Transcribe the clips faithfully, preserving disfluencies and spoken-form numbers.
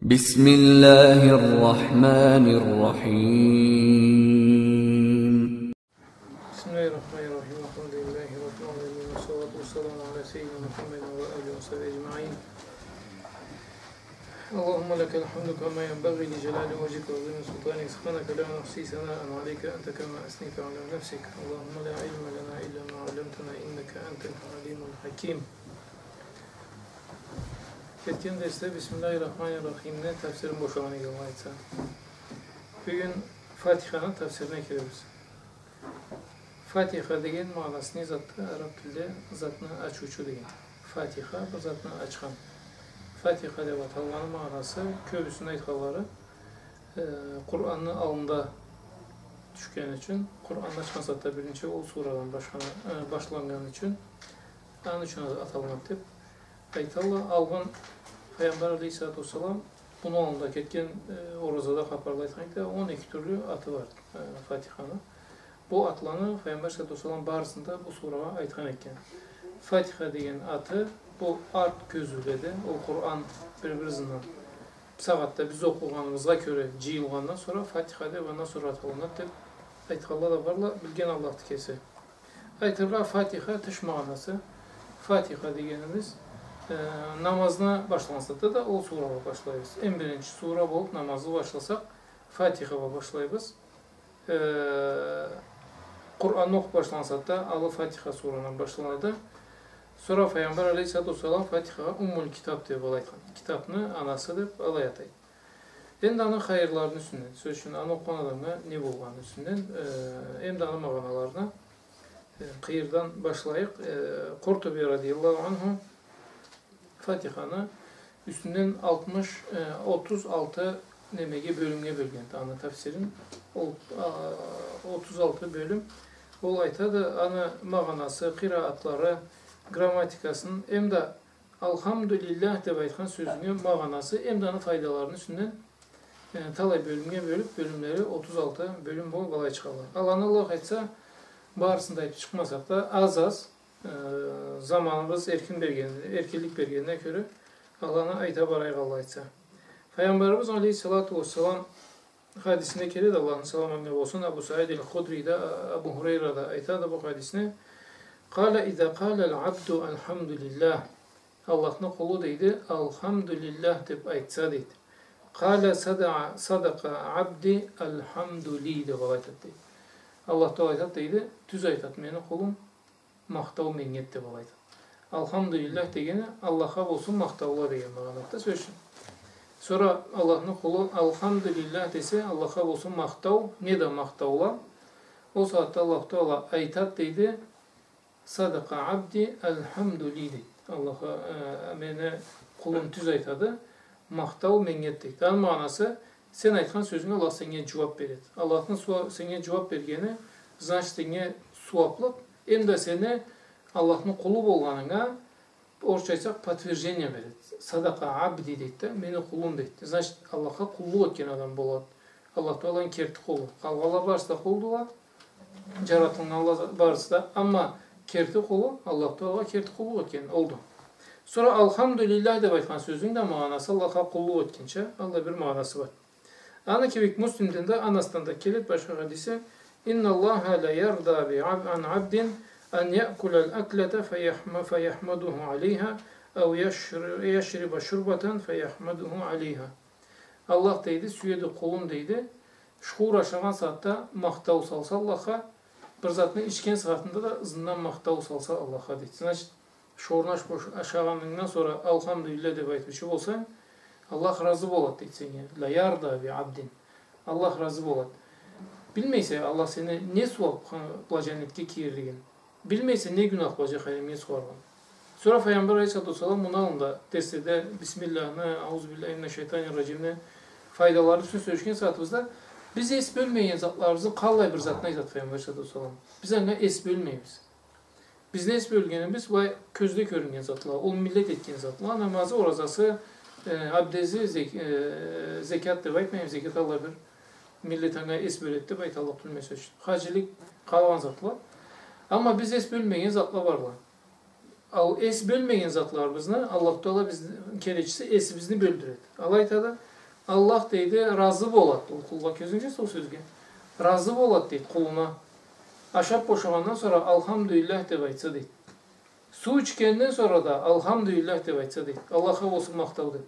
بسم الله الرحمن الرحيم. بسم الله الرحمن الرحيم. الحمد لله رب العالمين، والصلاة والسلام على سيدنا محمد وعلى آله وصحبه أجمعين. اللهم لك الحمد كما ينبغي لجلال وجهك وعظيم سلطانك. سبحانك لا نحصي ثناء عليك أنت كما أثنيت على نفسك. اللهم لا علم لنا إلا ما علمتنا إنك أنت العليم الحكيم. Кетген дерсде Бисмиллахир Рахманир Рахимни тафсирин бошагъан эдик, Аллах айтса. Бюгюн Фатиханы тафсирине киребиз. Фатиха деген магъанасы не затды? Араб тилде затны ачыучу деген. Фатиха, бир затны ачхан. Фатиха деп аталгъаны магъанасы, кёбюсюню айтханлары, э, Къуранны аллында тюшгени ючюн, Къуранны ачхан сагъатда биринчи ол сурадан башлана-, э, башланнганы ючюн, аны ючюн аталгъан деп айталла. Алгъын Файгъамбар алейхиссалату уассалам муну аллында кетген, э, оразада хапарла айтхан эдик да, он эки тюрлю аты бар, э, Фатиханы. Бу атланы Файгъамбар саллаллаху алейхи ва саллам барысын да бу сурагъа айтхан экен. Фатиха деген аты, бу арт кёзюуледе, ол Къуран бир-бир ызындан, бусагъатда биз окъугъаныбызгъа кёре, джыйылгъандан сора Фатиха деп андан сора аталынады деп айтханла да барла, билген Аллахды кеси. Айтыргъа, Фатиха тыш магъанасы. Фатиха дегенибиз, э, намазны башланнган сагъатда да ол сурагъа башлайбыз. Эм биринчи сура болуп намазны башласакъ, Фатиха бла башлайбыз. Э, Къуранны окъуп башланнган сагъатда аллы Фатиха сурадан башланады. Сора Файгъамбар алейхиссалату уассалам Фатихагъа Уммуль Китаб деп алай айтхан. Китапны анасы деп алай атайды. Энди аны хайырларыны юсюнден, сёз ючюн, аны окъугъан адамгъа не болгъаны юсюнден, э, эм да аны магъаналарына, э, къыйырдан башлайыкъ. Э, Къуртуби радияллаху анху Фатиханы юсюнден алтмыш, э, отуз алты немеге, бёлюмге бёлген аны тафсирин. Ол, а, отуз алты бёлюм. Ол айтады, аны магъанасы, къыраатлары, грамматикасын, эм да «Алхамдулиллях» деп айтхан сёзню магъанасы, эм да аны файдаларыны юсюнден, э, талай бёлюмге бёлюп, бёлюмлери отуз алты бёлюм болуп алай чыгъалла. Аланы, Аллах айтса, барысын да айтып чыкъмасакъ да, аз-аз, э, заманыбыз эркин берген, эркинлик бергенине кёре, аланы айта барайыкъ, Аллах айтса. Файгъамбарыбыз алейхиссалату уассалам хадисинде келеди, Аллахны саламы анга болсун, Абу Саид аль-Худри да, Абу Хурайра да айтады бу хадисни. قال: إذا قال العبد الحمد لله. Аллахны къулу, дейди, «Алхамдулиллях» деп айтса, дейди. قال: صدق، صدق عبدي الحمد لي, деп алай айтады, дейди. Аллах Тагъала айтады, дейди, «Тюз айтады мени къулум, махтау меннге», деп алай айтады. Алхамдулиллях дегени Аллахха болсун махтаула деген магъанада, сёз ючюн. Сора Аллахны къулу «Алхамдулиллях» десе, Аллахха болсун махтау, не да махтаула. Ол сагъатда Аллах Тагъала айтады, дейди, «صدق عبدي الحمد لي», дейди. Аллахха, э, мени къулум тюз айтады, махтау меннге, дейди. Аны магъанасы, сен айтхан сёзюнге Аллах сеннге джууап береди. Аллахны суа-, сеннге джууап бергени, значит, сеннге сууаплыкъ, эм да сени Аллахны къулу болгъанынга, орусча айтсакъ, подтверждение береди. «Садака абди», дейди да, мени къулум, дейди. Значит, Аллахха къуллукъ этген адам болады. Аллах Тагъаланы керти къулу. Къалгъанла барысы да къулдула. Джаратылгъанла барысы да. Амма керти къулу, Аллах Тагъалагъа керти къуллукъ этген олду. Сора «Алхамдулиллях» деп айтхан сёзню да магъанасы Аллахха къуллукъ этгенча, аллай бир магъанасы бар. Аны кибик Муслимден да, Анасдан да келеди башха хадиси: «إن الله ليرضى بعب-، عن عبد أن يأكل الأكلة فيحم-، فيحمده عليها، أو يشر-، يشرب شربة فيحمده عليها». Аллах, дейди, сюеди къулум, дейди, шхуур ашагъан сагъатда махтау салса Аллахха, бир затны ичген сагъатында да ызындан махтау салса Аллахха, дейди. Значит, шхуурну ашагъанынгдан сора «Алхамдулиллях» деп айтыучу болсанг, Аллах разы болады, дейди, сеннге. «Ля ярда би абдин». Аллах разы болады. Билмейсе, Аллах сени не сууап бла джаннетге кирирлигин. Билмейсе, не гюнах бла джаханимге сугъаргъан. Сора Файгъамбар алейхиссалату уассалам муну аллында дерследе «Бисмиллях»ны, «Аузу билляхи минаш шайтанир раджимни» файдалары ючюн сёлешген сагъатыбызда, биз эс бёлмеген затларыбызны къаллай бир затны айтады Файгъамбар алейхиссалату уассалам. Биз анга эс бёлмейбиз. Бизни эс бёлгенибиз былай кёзде кёрюннген затла, ол миллет этген затла, намазы, оразасы, э, абдези, зек-, э, зекят деп айтмайым, зекят аллай бир миллет анга эс бёледи деп айталлыкъ тюлме, сёз ючюн. Хаджилик, къалгъан затла. Амма биз эс бёлмеген затла барла. Ал эс бёлмеген затларыбызны Аллах Тагъала, бизни келечиси, эсибизни бёлдюреди. Алай айтады, Аллах, дейди, разы болад ол къулгъа. Кёзюгюз ол сёзге. Разы болад, дейди, къулуна. Ашаб бошагъандан сора «Алхамдулиллях» деб айтса, дейди. Суу ичгенден сора да «Алхамдулиллях» деб айтса, дейди. Аллахха болсун махтау деб.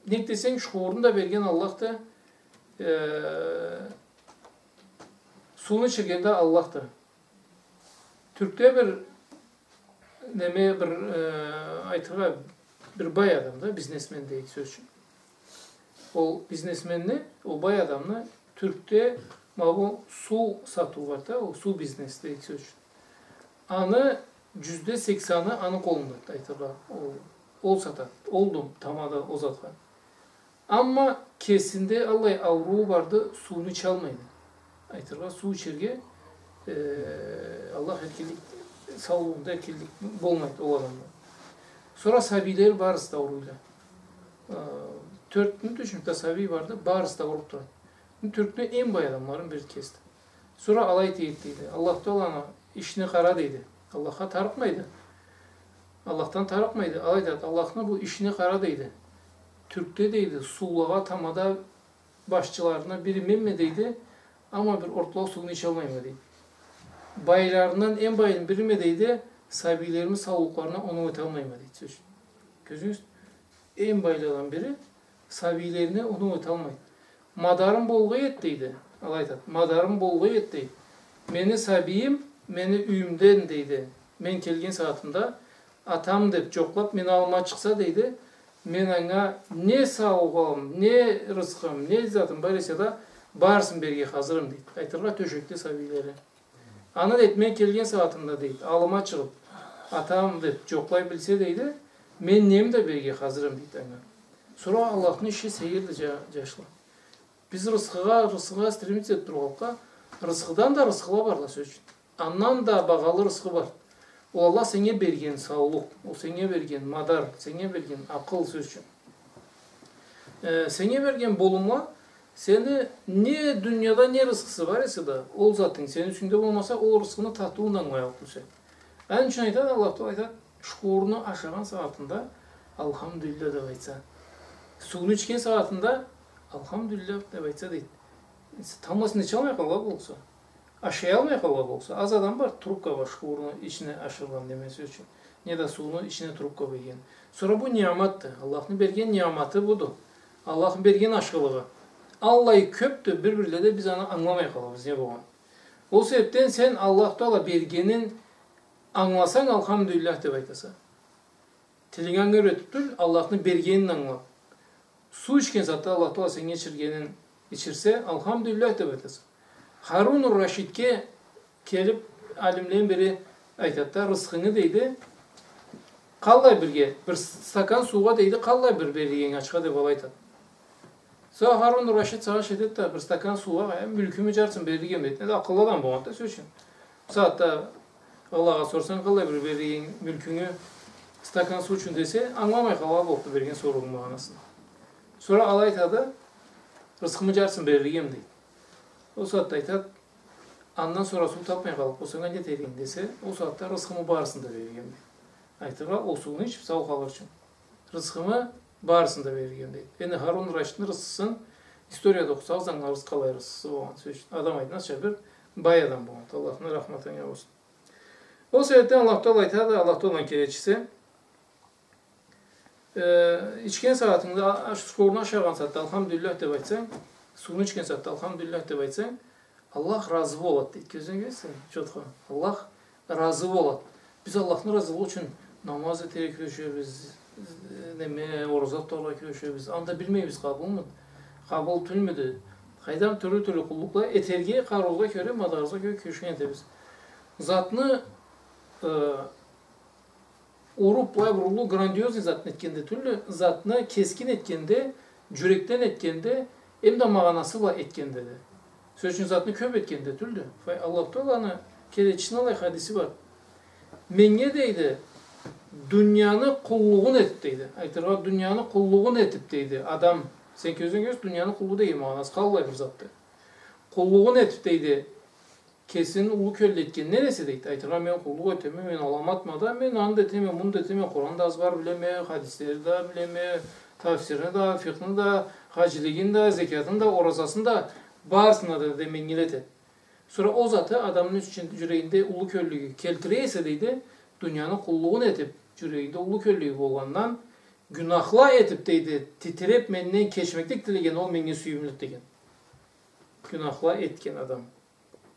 Нек десенг, шуурну да берген Аллахды, э, сууну ичирген да Аллахды. Тюркде бир неме, бир, э, айтыргъа, бир бай адам да, бизнесмен дейик, сёз ючюн. Ол бизнесменни, ол бай адамны Тюркде ма бу суу сатыу бар да, ол суу бизнеси дейик, сёз ючюн. Аны джюзде сексени аны къолунда, айтыргъа, ол, ол сатад, олду тамада ол затха. Амма кесинде аллай ауруу барды, сууну ичалмайды. Айтыргъа, суу ичерге, э, Аллах эркинлик, саулугъунда эркинлик болмайды ол адамда. Сора сабийлери барысы да ауруйла. Э, тёртмю, ючмю да сабий барды, барысы да ауруб турады. Тюркню эм бай адамларыны бири кесди. Сора алай дейди, дейди. Аллах Тааланы ишине къара, дейди. Аллахха тарыкъмайды. Аллахдан тарыкъмайды. Алай айтады, Аллахны бу ишине къара, дейди. Тюркде, дейди, суулагъа тамада башчыларына бири менме, дейди. Амма бир ортлау сууну ичалмайма, дейди. Байларындан эм байыны бириме, дейди, сабийлерими саулукъларына оноу эталмайма, дейди. Сёз ючюн. Кёзюгюз, эм байладан бири сабийлерине оноу эталмайды. Мадарым болгъа эди, дейди. Алай айтады. Мадарым болгъа эди, дейди. Мени сабийим, мени юйюмден, дейди. Мен келген сагъатымда атам деб, джокълаб, мени аллыма чыкъса, дейди, мен анга не саугъам, не рысхым, не затым бар эсе да, барысын берирге хазырым, дейди. Айтыргъа, тёшекде сабийлери. Аны, дейди, мен келген сагъатымда, дейди, аллыма чыгъыб, атам деб джокълай билсе, дейди, мен неми да берирге хазырым, дейди, анга. Сора Аллахны иши сейирди, джа-, джашла. Биз рысхыгъа, рысхыгъа стремиться этиб тургъанлыкъгъа, рысхыдан да рысхыла барла, сёз ючюн. Андан да багъалы рысхы бар. Ол Аллах сеннге берген саулукъ, ол сеннге берген мадар, сеннге берген акъыл, сёз ючюн. Э, сеннге берген болумла, сени не дунияда не рысхысы бар эсе да, ол затынг сени юсюнгде болмаса, ол рысхыны татыуун ангылай аллыкъ тюлсе. Аны ючюн айтады, Аллах Таала айтады, шуурну ашагъан сагъатында «Алхамдулиллях» деб айтса. Сууну ичген сагъатында «Алхамдулиллях» деб айтса, дейди. Тамбласын ичалмай къалгъан болса. Ашаялмай къалгъан болса, аз адам бар, трубка бар, шуурну ичине ашыргъан неме, сёз ючюн. Не да сууну ичине трубка берген. Сора бу ниъматды. Аллахны берген ниъматы буду. Аллахны берген ашхылыгъы. Аллай кёбдю, бир-бирледе биз аны ангыламай къалабыз, не болгъан. Ол себебден сен Аллах Таала бергенин ангыласанг, «Алхамдулиллях» деб айтаса. Тилинги анга юретиб тюл, Аллахны бергенин ангылаб. Суу ичген сагъатда Аллах Таала сеннге ичиргенин ичирсе, «Алхамдулиллях» деб айтаса. Харун Рашидге келиб, алимлени бири айтады да, рысхынгы, дейди, къаллай бирге, бир стакан суугъа, дейди, къаллай бир берирге ачха деб алай айтады. Сора Харун Рашид сагъыш этеди да, бир стакан суугъа, э, мюлкюмю джартысын берирге эдим, дейди. Энди акъыллы адам болгъанды да, сёз ючюн. Бусагъатда Аллахха сорсанг, къаллай бир берирге эдинг мюлкюнгю стакан суу ючюн десе, ангыламай къалгъан боллукъду берген сорууну магъанасын. Сора алай айтады, рысхымы джартысын берирге эдим, дейди. Ол сагъатда айтады, андан сора суу табмай къалыб болсанг, не этер эдинг десе, ол сагъатда рысхымы барысын да берирге эдим, дейди. Айтыргъа, ол сууну ичиб сау къалыр ючюн. Рысхымы барысын да берирге эдим, дейди. Энди Харун Рашидни рысхысын историяда окъусагъыз, ангыларсыз къалай рысхысы болгъанын, сёз ючюн. Адам айтмазча, бир бай адам болгъанды. Аллахны рахматы анга болсун. Ол себебден Аллах Таала айтады, Аллах Тааланы келечиси, э, ичген сагъатынгда, а-, аш-, шуурну ашагъан сагъатда «Алхамдулиллях» деб айтсанг, сууну ичген сагъатда «Алхамдулиллях» деб айтсанг, Аллах разы болад, дейди. Кёзюнге кёресенг, чётко. Аллах разы болад. Биз Аллахны разылыгъы ючюн намаз этерге кюрешебиз, неме, ораза тутаргъа кюрешебиз. Анда билмейбиз, къабылмыды, къабыл тюлмюдю. Къайдам, тюрлю-тюрлю къуллукъла этерге, къарыугъа кёре, мадарыбызгъа кёре кюрешген этебиз. Затны, э, уруб, былай бир уллу грандиозный затны этгенде тюлдю, затны кескин этгенде, джюрекден этгенде, эм да магъанасы бла этгендеди. Сёз ючюн, затны кёб этгенде тюлдю. Фай-, Аллах Тааланы келечисини алай хадиси бар. Меннге, дейди, дунияны къуллугъун этиб, дейди. Айтыргъа, дунияны къуллугъун этиб, дейди. Адам, сен кёзюнге кёресе, дунияны къуллугъу деген магъанасы къаллай бир затды. Къуллугъун этиб, дейди, кесин уллу кёллю этгенден эсе, дейди, айтыргъа, мен къуллукъ этеме, мен аламатма да, мен аны да этеме, муну да этеме, Къуран да азбар билеме, хадислени да билеме, Тафсирни да, фикъхны да, хаджилигин да, зекятын да, оразасын да, барысын да, дейди, меннге илетеди. Сора ол заты адамны ючюн джюрегинде уллу кёллюлюгю келтире эсе, дейди, дунияны къуллугъун этиб, джюрегинде уллу кёллюлюгю болгъандан, гюнахла этиб, дейди, титиреб менден кечмеклик тилеген, ол меннге сюйюмлюдю деген. Гюнахла этген адам.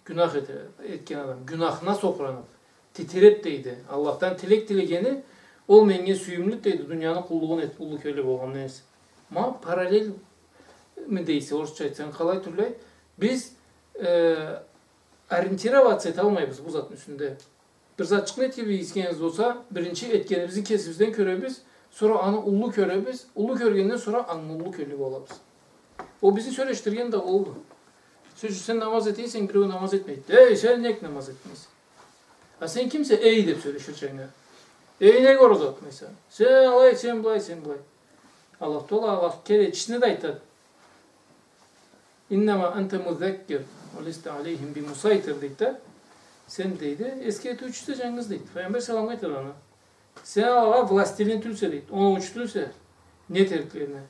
Гюнах эте-, этген адам. Гюнахына сокъураныб, титиреб, дейди, Аллахдан тилек тилегени, ол меннге сюйюмлюдю, дейди, дунияны къуллугъун этиб, уллу кёллю болгъандан эсе. Ма параллельми дейсе, орусча айтсанг, къалай тюрлю айт? Биз, э, ориентироваться эталмайбыз бу затны юсюнде. Бир затчыкъны этгибиз келген болса, биринчи этгенибизни кесибизден кёребиз, сора аны уллу кёребиз, уллу кёргенден сора анга уллу кёллю болабыз. Ол бизни сёлешдирген да олду. Сёз ючюн, сен намаз эте эсенг, биреу намаз этмейди. «Эй, сен нек намаз этмейсе? А сен кимсе, эй?» — деб сёлешир джангы. «Эй, нек ораза тутмайса? Сен алай, сен былай, сен былай». Аллах Тагъала, Аллах келечисине да айтады: «Иннама анта музаккир, ва ласта алейхим би мусайтир», — дейди да. Сен, дейди, эсгертиучюсе джангыз, дейди. Файгъамбар саллаллаху алейхи ва саллам айтады анга. Сен алагъа властелин тюлсе, дейди, оноучу тюлсе, не этериклерине.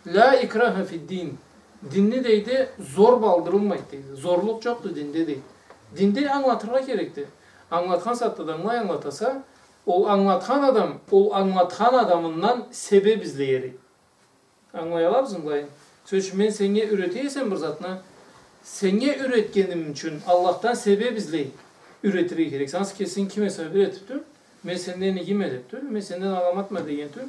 Ла икраха фид-дин. Динни, дейди, зор балдырылмайды, дейди. Зорлукъ джокъду динде, дейди. Динде англатыргъа керекди. Англатхан сагъатда да ангылай, англатаса, ол англатхан адам, ол англатхан адамындан себеб излей эди. Ангылай алабызмы былайын? Сёз ючюн, мен сеннге юрете эсем бир затны, сеннге юретгеним ючюн Аллахдан себеб излей, юретирге керек. Сен кесинг ким эсенг, бир этиб тюл, мен сенден игиме деб тюл, мен сенден аламатма деген тюл.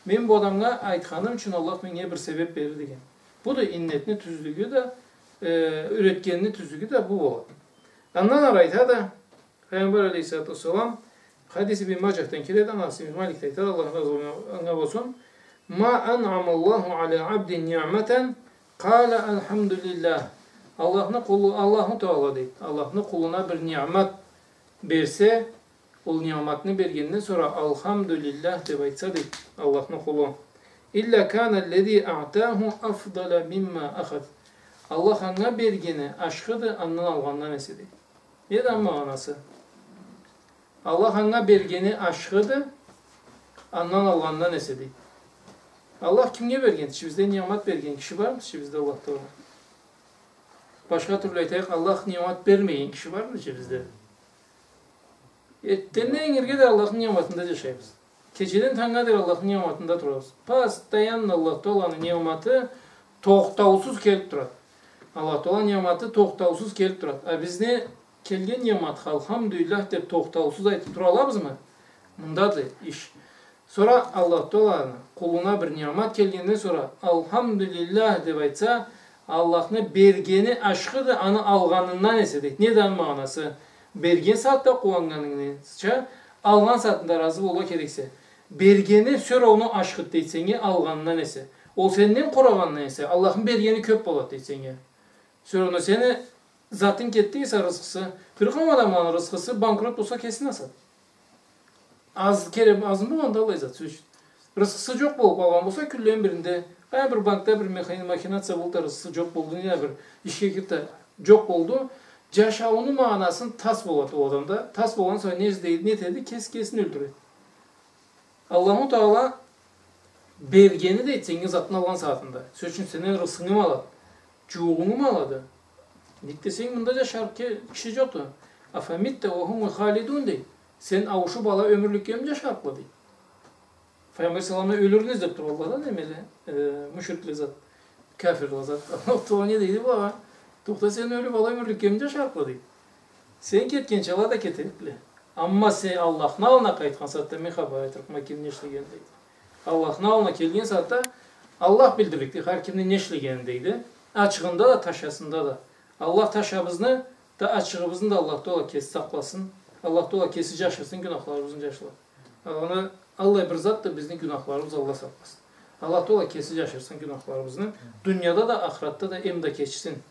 Мен бу адамгъа айтханым ючюн Аллах меннге бир себеб берир деген. Буду иннетни тюзлюгю да, э, юретгенни тюзлюгю да бу болады. Андан ары айтады, Пайгъамбар алейхиссалату уассалам, хадис Ибн Маджахдан келеди, Анас ибн Малик да айтады, Аллах разы бол-, анга болсун: «Ма анъама Аллаху аля абдин ниъматан, къала алхамдулиллях». Аллахны къулу, Аллаху Тагъала, дейди, Аллахны къулуна бир ниъмат берсе, ол ниъматны бергенден сора «Алхамдулиллях» деб айтса, дейди, Аллахны къулу, «илля кана ллязи аътаху афдала мимма ахаз». Аллах анга бергени ашхыды андан алгъандан эсе, дейди. Неди аны магъанасы? Аллах анга бергени ашхыды андан алгъандан эсе, дейди. Аллах кимге берген? Ичибизде ниъмат берген киши бармы ичибизде Аллах Тагъала? Башха тюрлю айтайыкъ, Аллах ниъмат бермеген киши бармы ичибизде? Эртденден ингирге да Аллахны ниъматында джашайбыз. Кечеден тангнга дери Аллахны ниъматында турабыз. Постоянно Аллах Тагъаланы ниъматы тохтаусуз келиб турады. Аллах Тагъаланы ниъматы тохтаусуз келиб турады. А биз не келген ниъматха «Алхамдулиллях» деб тохтаусуз айтыб тура алабызмы? Мындады иш. Сора Аллах Тагъаланы къулуна бир ниъмат келгенден сора «Алхамдулиллях» деб айтса, Аллахны бергени ашхыды аны алгъанындан эсе, дейди. Неди аны магъанасы? Берген сагъатда къууаннганынгча, алгъан сагъатында разы болургъа керексе. Бергени сёрауну ашхыды, дейди, сеннге алгъанындан эсе. Ол сенден къурагъандан эсе, Аллахны бергени кёб болады, дейди, сеннге. Сёрауну сени затынг кетди эсе, рысхысы. Бир къауум адамланы рысхысы банкрот болса, кесин асады. Аз кере, азмы болгъанды аллай зат, сёз ючюн. Рысхысы джокъ болуб къалгъан болса, кюнлени биринде, къайсы бир банкда бир механи-, махинация болду да, рысхысы джокъ болду, не да бир ишге кирди да, джокъ болду. Джашауну магъанасын тас болады ол адамда. Тас болгъан сора не излейди, не этеди, кеси кесин ёлтюреди. Аллаху Тагъала бергени, дейди, сеннге затны алгъан сагъатында. Сёз ючюн, сенден рысхынгымы алады, джууугъунгуму алады? Ник десенг, мында джашарыкъ ки-, киши джокъду. «Афамитта уа хумул халидун», дейди. Сен ауушуб ала ёмюрлюкгеми джашарыкъла, дейди. Файгъамбар саллаллаху алейхи ва салламны ёлюрюн излеб туралла да, немеле, э, мушрикле зат, кафирла зат. Аллах Тагъала не дейди булагъа? Тохта, сен ёлюб ала ёмюрлюкгеми джашарыкъла, дейди. Сен кетгинчи ала да кетерикле. Амма сен Аллахны аллына къайтхан сагъатда мен хапар айтырыкъма ким не ишлегенин, дейди. Аллахны аллына келген сагъатда Аллах билдирликди хар кимни не ишлегенин, дейди. Ачыгъында да, ташасында да. Аллах ташабызны да, ачыгъыбызны да Аллах Тагъала кеси сакъласын. Аллах Тагъала кеси джашырсын, гюнахларыбызны джашла. Аны аллай бир затды, бизни гюнахларыбыз Аллах сакъласын. Аллах Тагъала кеси джашырсын гюнахларыбызны. Дунияда да, ахыратда да эм да кечсин.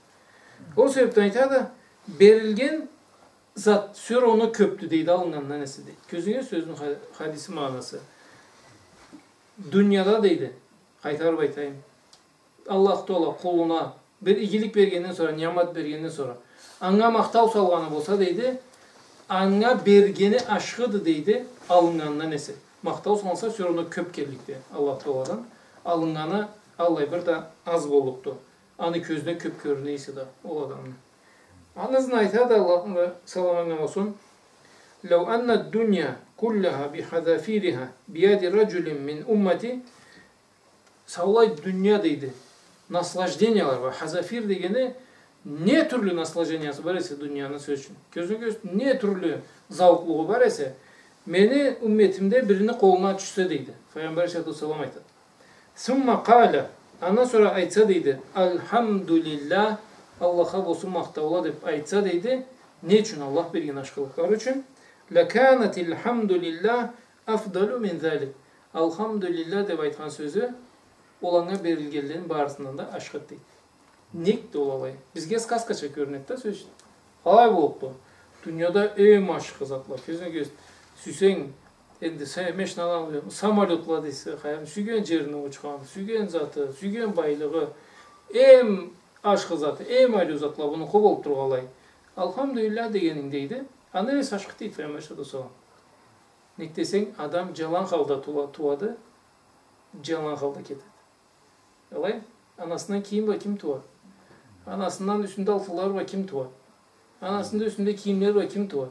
Ол себебден айтады, берилген зат сёрауну кёбдю, дейди, алыннгандан эсе, дейди. Кёзюгюз сёзню ха-, хадисни магъанасы. Дунияда, дейди, къайтарыб айтайым, Аллах Тагъала къулуна бир игилик бергенден сора, ниъмат бергенден сора, анга махтау салгъаны болса, дейди, анга бергени ашхыды, дейди, алыннгандан эсе. Махтау салынса, сёрауну кёб келликди Аллах Тагъаладан. алыннганы аллай бир да аз боллукъду. Аны кёзюне кёп кёрюне эсе да ол адамны. Аны ызын айтады, Аллахны саламы анга болсун: «لو أن الدنيا كلها بحذافيرها بيد رجل من أمتي». Саулай дуния, дейди, наслаждениялары бар. Хазафир дегени не тюрлю наслаждениясы бар эсе дунияны, сёз ючюн, кёзюне кёз, не тюрлю зауукълугъу бар эсе, мени умметимде бирини къолуна тюшсе, дейди. Файгъамбар алейхиссалату уассалам айтады. «ثم قال», андан сора айтса, дейди, «الحمد لله», Аллахха болсун махтаула деп айтса, дейди, не ючюн? Аллах берген ашхылыкълары ючюн. «لكانت الحمد لله أفضل من ذلك». «Алхамдулиллях» деп айтхан сёзю ол анга берилгенлени барысындан да ашхыды, дейди. Некди ол алай? Бизге сказкача кёрюнеди да, сёз ючюн. Алай боллукъду. Дунияда эм ашхы затла, кёзюне кёз, сюйсенг, энди, се-, машиналаны, самолётла дейсе, къайры, сюйген жерине учхан, сюйген заты, сюйген байлыгъы, эм ашхы заты, эм ариу затла мунукъу болуп тургъанлай. «Алхамдулиллях» дегенинг, дейди, андан эсе ашхыды, дейди Файгъамбар алейхиссалату уассалам. Нек десенг, адам джалан халда тула-, тууады, джалан халда кетеди. Алай, анасындан кийим бла ким тууады? Анасындан юсюнде алтынлары бла ким тууады? Анасында юсюнде кийимлери бла ким тууады?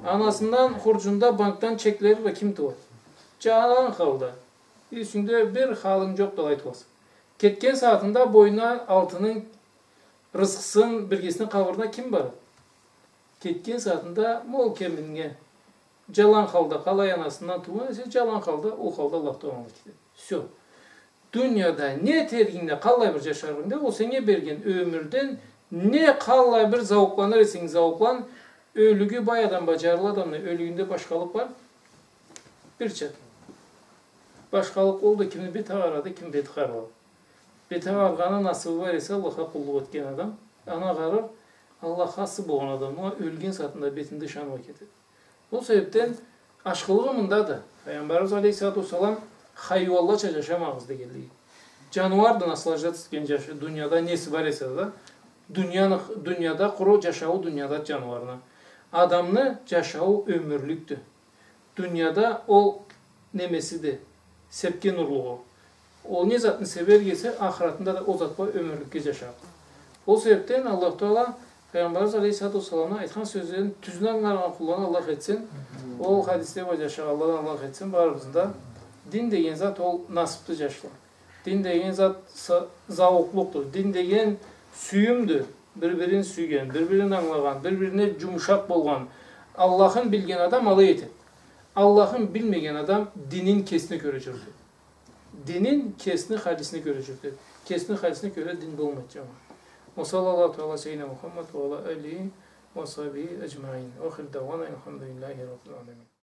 Анасындан хурджунда банкдан чеклери бла ким тууады? Джалан халда. Юсюнгде бир халынг джокъ да алай тууаса. Кетген сагъатында бойнуна алтынынг, рызкъысын биргесине къабырына ким барады? Кетген сагъатында мол кеминге, джалан халда, къалай анасындан туугъан эсе, джалан халда, ол халда Аллах Тагъала кетеди. Всё. Дунияда не этергинг да, къаллай бир джашаргъынг да, ол сеннге берген ёмюрден не къаллай бир зауукъланыр эсенг, зауукълан, ёлюгю бай адам бла джарлы адамны ёлюгюнде башхалыкъ бар? Бирча. Башхалыкъ олду, кимни бети агъарады, ким бети къарылады. Бети агъаргъаны, насыбы бар эсе, Аллахха къуллукъ этген адам, аны агъарыр, Аллахха асы болгъан адам, ол ёлген сагъатында бетинде ышаныб кетеди. Ол себебден ашхылыгъы мындады. Файгъамбарыбыз алейхиссалату уассалам хайуанлача джашамагъыз дегенлей. Джаныуар да наслаждаться этген джашы-, дунияда неси бар эсе да, дунияны, дунияда къуру джашауу дуниядады джаныуарны. Адамны джашауу ёмюрлюкдю. Дунияда ол немесиди, сепген урлугъу. Ол не затны себерге эсе, ахыратында да ол зат бла ёмюрлюкге джашар. Ол себебден Аллах Тагъала Файгъамбарыбыз алейхиссалату уассаламны айтхан сёзлерин тюзюн ангыларгъан къулланы Аллах этсин. Ол хадисле бла джашагъанладан Аллах этсин барыбызны да. Дин деген зат ол насыблы, джашла. Дин деген зат са-, зауукълукъду. Дин деген сюйюмдю. Бир-бирин сюйген, бир-бирин ангылагъан, бир-бирине джумушакъ болгъан. Аллахын билген адам алай этеди. Аллахын билмеген адам динин кесине кёре джюрюте. Динин кесини халисине кёре джюрюте. Кесини халисине кёре дин болмайды, джамагъат. وصلى الله تعالى على سيدنا محمد وعلى آله وصحبه أجمعين. وآخر دعوانا أن الحمد لله رب العالمين.